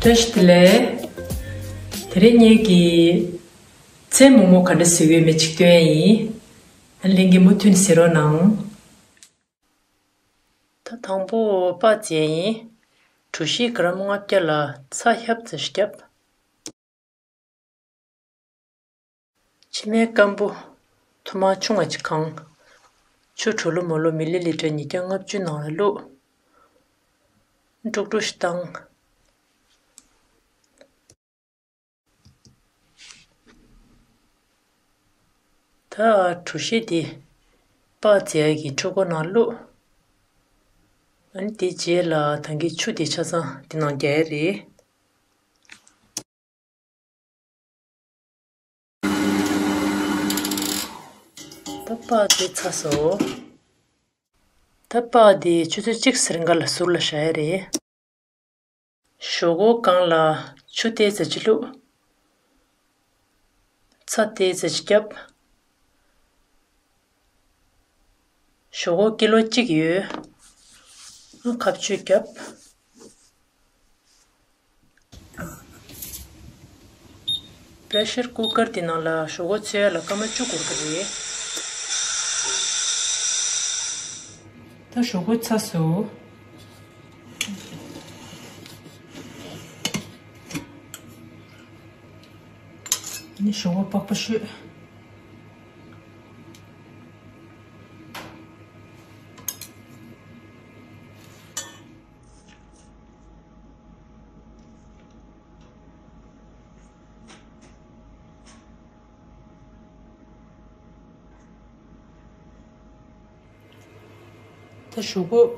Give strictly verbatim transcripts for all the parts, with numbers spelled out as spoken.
བཀྲ་ཤིས་བདེ་ལེགས། དེ་རིང་ངེད་ཀྱིས་ཚལ་མོག་མོག་ག་འདྲ་བཟོ་གི་ཡོད་མེད་ཅིག་སྟོན་ཡ་ཡིན། ལྷན་རྒྱས་མུ་མཐུད་གཟིགས་རོགས་གནང་། ད་དང་པོ་སྤགས་བཙལ་ཡ་ཡིན། གྲོ་ཞིབ་ག་རམ་ལྔ་བརྒྱ་ལ་ཚྭ་ཧབ་ཙམ་ཞིག་བརྒྱབ། ཕྱེ་མའི་སྐམ་པོ་ཐུར་མ་ཆུང་བ་ཅིག་གང་། ཆུ་གྲོ་ལོ་མོ་ལོ་མི་ལི་ལི་ཊར་ཉིས་བརྒྱ་ལྔ་བཅུ་ནང་ལ་བླུགས། དཀྲུག་དཀྲུག་ཞིག་བཏང་། ད་གྲོ་ཞིབ་དེ་སྤགས་བཙལ་ཡ་གི་འཕྲུལ་འཁོར་ནང་བླུགས། ཨ་ནི་དེའི་རྗེས་ལ་ད་གིན་ཆུ་དེ་ཆ་ཚང་དེ་ནང་རྒྱག་ཡ་རེད། ད་སྤགས་དེ་ཚ་སོང་། ད་སྤགས་དེ་ཆུ་ཚོད་གཅིག་ཙམ་རིང་ག་ལ་ཟུར་ལ་བཞག་ཡ་རེད། ཞོག་ཁོག་སྒང་ལ་ཆུ་ཏོག་ཙམ་ཅིག་བླུགས། ཚྭ་ཏོག་ཙམ་ཅིག་བརྒྱབ། ཞོག་ཁོག་ཀི་ལོ་གཅིག་ཡོད། ཁ་གཅོད་བརྒྱབ། པེ་རེ་ཤར་ཀུ་ཀར་དེ་ནང་ལ་ཞོག་ཁོག་ཚོས་ཡ་ལ་སྐར་མ་བཅུ་འགོར་གི་རེད། ད་ཞོག་ཁོག་ཚ་སོང་། ཨ་ནི་ཞོག་ཁོག་པགས་པ་བཤུས། ད་ཞོག་ཁོག་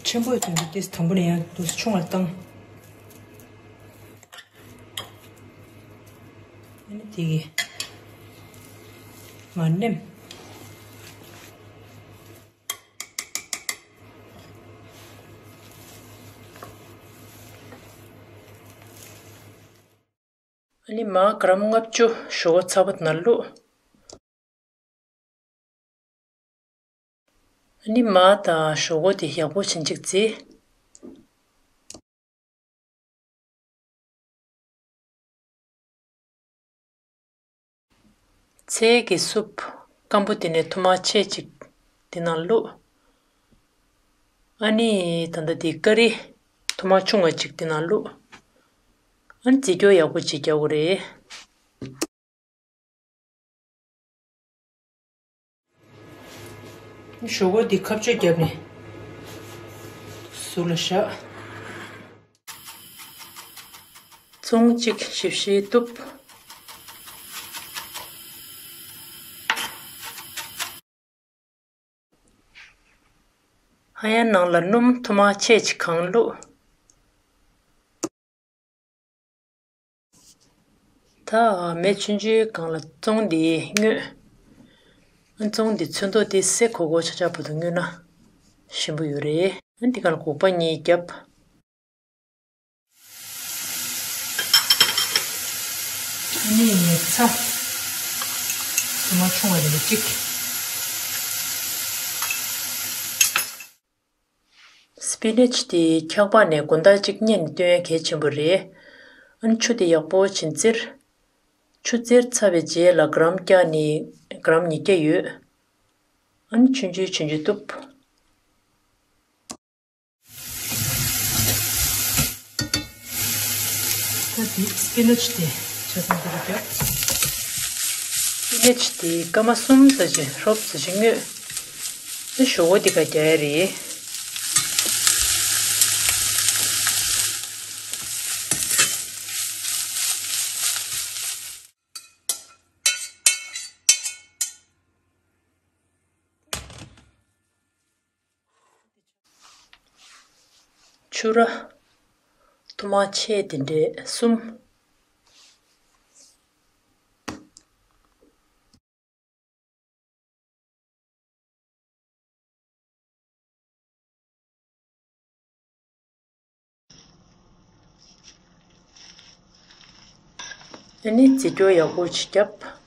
ཆེན་པོ་ཡོད་དུས་ཏོག་ཙམ་དང་པོ་ནས་ཡང་ཏོག་ཙམ་ཆུང་བར་བཏང་། ཨ་ནི་དེ་གི་མར་ནེམ། ཨ་ནི་མར་ག་རམ་ལྔ་བཅུ་ཞོག་ཁོག་ཚ་པོ་དེ་ནང་བླུགས། ཨ་ནི་མར་དང་ཞོག་ཁོག་དེ་ཡག་པོ་བྱིན་ཅིག་བརྫིས། ཚལ་གྱི་སུབ་སྐམ་པོ་དེ་ནས་ཐུར་མ་ཕྱེད་ཅིག་དེ་ནང་བླུགས། ཨ་ནི་ད་ལྟ་དེ་ཀ་རི་ཐུར་མ་ཆུང་བ་ཅིག་དེ་ནང་བླུགས། ཨ་ནི་རྫིས་སྐྱོར་ཡག་པོ་ཅིག་རྒྱག་དགོས་རེད། ཞོག་ཁོག་འདི་ཁ་གཅོད་བརྒྱབ་ནས་ཟུར་ལ་བཞག། ཙོང་གཅིག་ཞིབ་ཞིབ་གཏུབ། ཧ་ཡང་ནང་ལ་སྣུམ་ཐུར་མ་ཕྱེད་ཅིག་གང་བླུགས། ད་མེ་ཆུང་ཆུང་སྒང་ལ་ཙོང་འདི་བརྔོས། ཙོང་འདི་ཚོན་མདོག་དེ་སེར་གོག་གོག་ཆགས་ཆགས་བར་དུ་བརྔོས་ན་ཞིམ་པོ་ཡོད་རེད། འདི་སྒང་ལ་སྒོག་པ་གཉིས་བརྒྱབ། ཨ་ནི་ཚྭ་དུ་མ་ཆུང་བ་རེ་རེ་གཅིག། སྤི་ནེཆ་དེ་འཁྱག་པ་ནས་དགོང་དག་གཅིག་བསྙལ་ནས་བཏོན་ཡ་གལ་ཆེན་པོ་རེད། ཨ་ནི་ཆུ་དེ་ཡག་པོ་བྱིན་བཙིར། ཆུ་བཙིར་ཚར་བའི་རྗེས་ལ་ག་རམ་བརྒྱ་ནས་ག་རམ་ཉིས་བརྒྱ་ཡོད། ཨ་ནི་ཆུང་ཆུང་ཆུང་ཆུང་གཏུབ། ད་དེ་སྤི་ནེཆ་དེ་ཆ་ཚང་དེ་ལ་བརྒྱབ། སྤི་ནེཆ་དེ་སྐར་མ་གསུམ་ཙམ་ཅིག་ཧྲོབ་ཙམ་ཅིག་བརྔོས། ད་ཞོག་ཁོག་དེ་ག་རྒྱག་ཡ་རེད། ཆུ་ར་ཐུར་མ་ཕྱེད་དེ་འདྲའི་གསུམ། ཨ་ནི་རྫིས་སྐྱོར་ཡག་པོ་ཅིག་བརྒྱབ།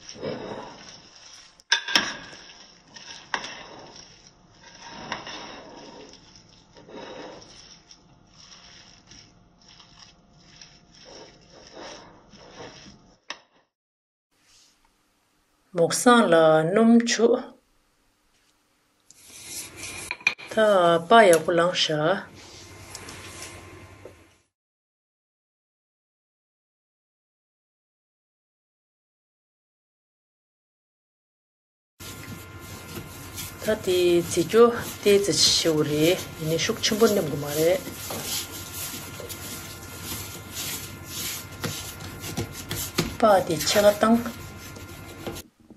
མོག་སྲང་ལ་སྣུམ་བྱུགས། ད་པགས་ཡག་པོ་ལངས་ཤག། ད་དེ་བྱེད་རྒྱུ་ཏོག་ཙམ་ཞིག་ཞིམ་པོ་རེད། ཡིན་ནའི་ཤུགས་ཆེན་པོ་མནན་དགོས་མ་རེད། པགས་དེ་ཕྱེད་ཀ་བཏང་།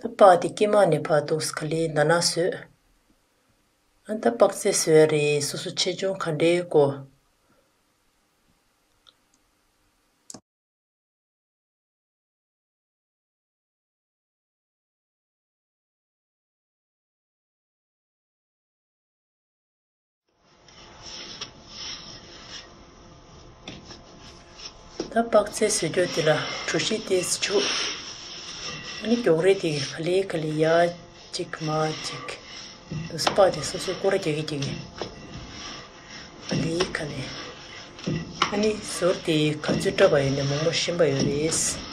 ད་པགས་དེ་དཀྱིལ་མ་ནས་ཕར་འདུག་སེ་ག་ལེར་ནར་ནར་བཟོས། ཨ་ད་པགས་ཚལ་བཟོས་རེད། སོ་སོ་ཆེ་ཆུང་ག་འདྲའི་དགོས། ད་པགས་ཚལ་བཟོ་རྒྱུ་དེ་ལ་གྲོ་ཞིབ་ཏོག་ཙམ་བྱུགས། ཨ་ནི་མགྱོགས་རེད་དེ་ག་ལེ་ག་ལེ་ཡར་གཅིག་མར་གཅིག། དུ་སྤགས་དེ་སོ་སོའི་སྐོར་ར་རྒྱག་གི་རྒྱག་གི། ཨ་ནི་ག་ལེ། ཨ་ནི་ཟུར་དེ་ག་ཚོད་བཀྲ་བ་ཡོད་ནས་མོག་མོག་ཞིམ་པ་ཡོད་རེད།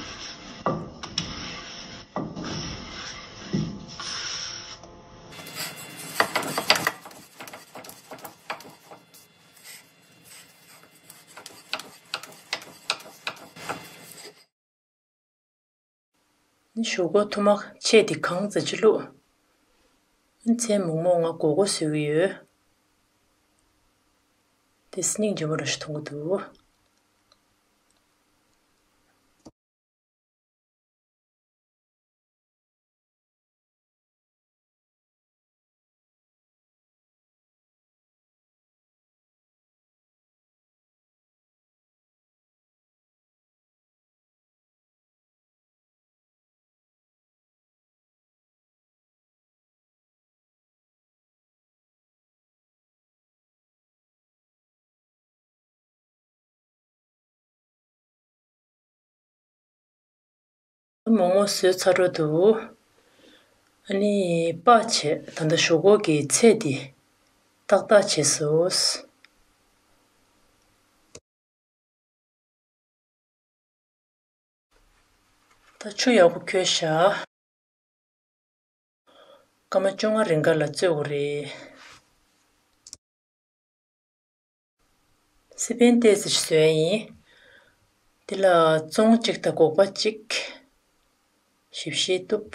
ནི་ཞོག་ཁོག་ཐུར་མ་ཆད་དེ་གང་ཙམ་ཅིག་བླུགས། ཨ་ནི་ཚལ་མོག་མོག་ང་སྒོར་སྒོར་བཟོས་ཀྱི་ཡོད། དེ་སྙིང་རྗེ་མོ་རང་ཞིག་མཐོང་གི་འདུག། མོག་མོག་བཟོས་ཚར་འགྲོ་འདུག། ཨ་ནི་པགས་བྱས། ད་ལྟ་ཞོག་ཁོག་གི་ཚད་དེ་ཏག་ཏག་བྱས་སོང་། ད་ཆུ་ཡག་པོ་ཁོལ་ཤག། སྐར་མ་བཅོ་ལྔ་རིང་ག་ལ་བཙོས་དགོས་རེད། སི་པན་ཏོག་ཙམ་ཞིག་བཟོས་ཡིན། འདི་ལ་ཙོང་གཅིག་དང་སྒོག་པ་གཅིག། ཞིབ་བཤེར་གཏུབ།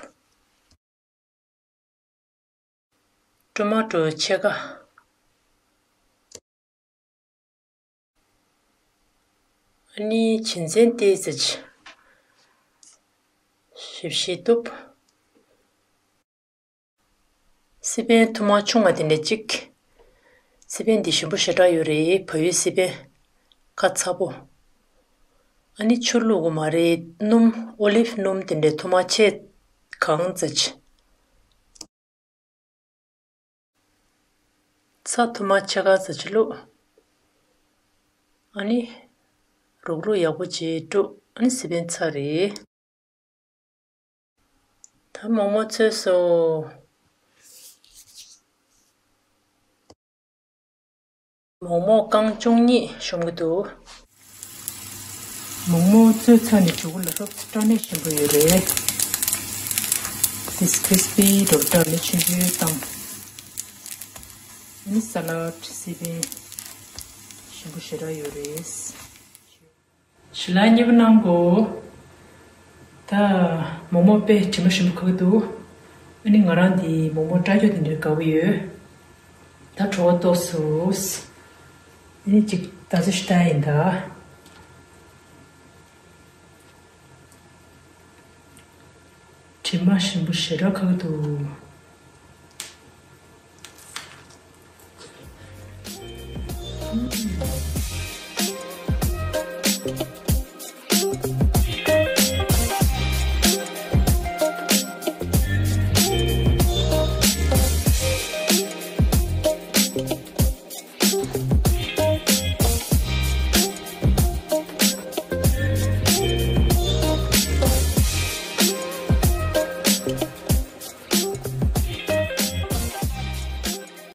ཊོ་མ་ཊོ་ཕྱེད་ཀ། ཨ་ནི་བྱིན་ཚན་ཏོག་ཙམ་ཞིབ་བཤེར་གཏུབ། སི་པན་ཐུར་མ་ཆུང་བ་དེ་འདྲ་གཅིག། སི་པན་འདི་ཞིམ་པོ་ཞེ་དྲག་ཡོད་རེད། བལ་ཡུལ་སི་པན། ཁ་ཚ་པོ། ཨ་ནི་ཆུ་བླུག་དགོས་མ་རེད། སྣུམ། ཨོ་ལིབ་སྣུམ་དེ་འདྲ་ཐུར་མ་ཕྱེད་གང་ཙམ་ཅིག། ཚྭ་ཐུར་མ་ཕྱེད་ཀ་ཙམ་ཅིག་བླུགས། ཨ་ནི་རུག་རུག་ཡག་པོ་བྱས་དཀྲུགས། ཨ་ནི་སི་པན་ཚར་རེད། ད་མོག་མོག་ཚོས་སོ། མོག་མོག་རྐང་བཅུ་གཉིས་ཤོང་གི་འདུག། མོག་མོག་བཙོས་ཚར་ནས་མཇུག་ལ་ལྷོབ་ཚེ་སྐྲ་ནད་ཞིམ་པོ་ཡོད་རེད། This crispy འགྲོ་འདྲ་མི་ཆུང་ཆུང་བཏང་། ནི་ས་ལད་སི་པན་ཞིམ་པོ་ཞེ་དྲག་ཡོད་རེད། ཞི་ལ་མཉེས་པོ་གནང་གོ། ད་མོག་མོག་དཔེ་དྲི་མ་ཞིམ་པོ་ཁ་གི་འདུག། ཨ་ནི་ང་རང་འདི་མོག་མོག་སྐྲ་རྒྱག་དེ་འདྲའི་དགའ་པོ་ཡོད། ད་བྲོ་བ་ཏོག་སུ། ཨ་ནི་ཅིག་ད་ཚོད་ཤི་ད་ཡིན་ད། དྲི་མ་ཞིམ་པོ་ཞེ་དྲག་ཁ་གི་འདུག།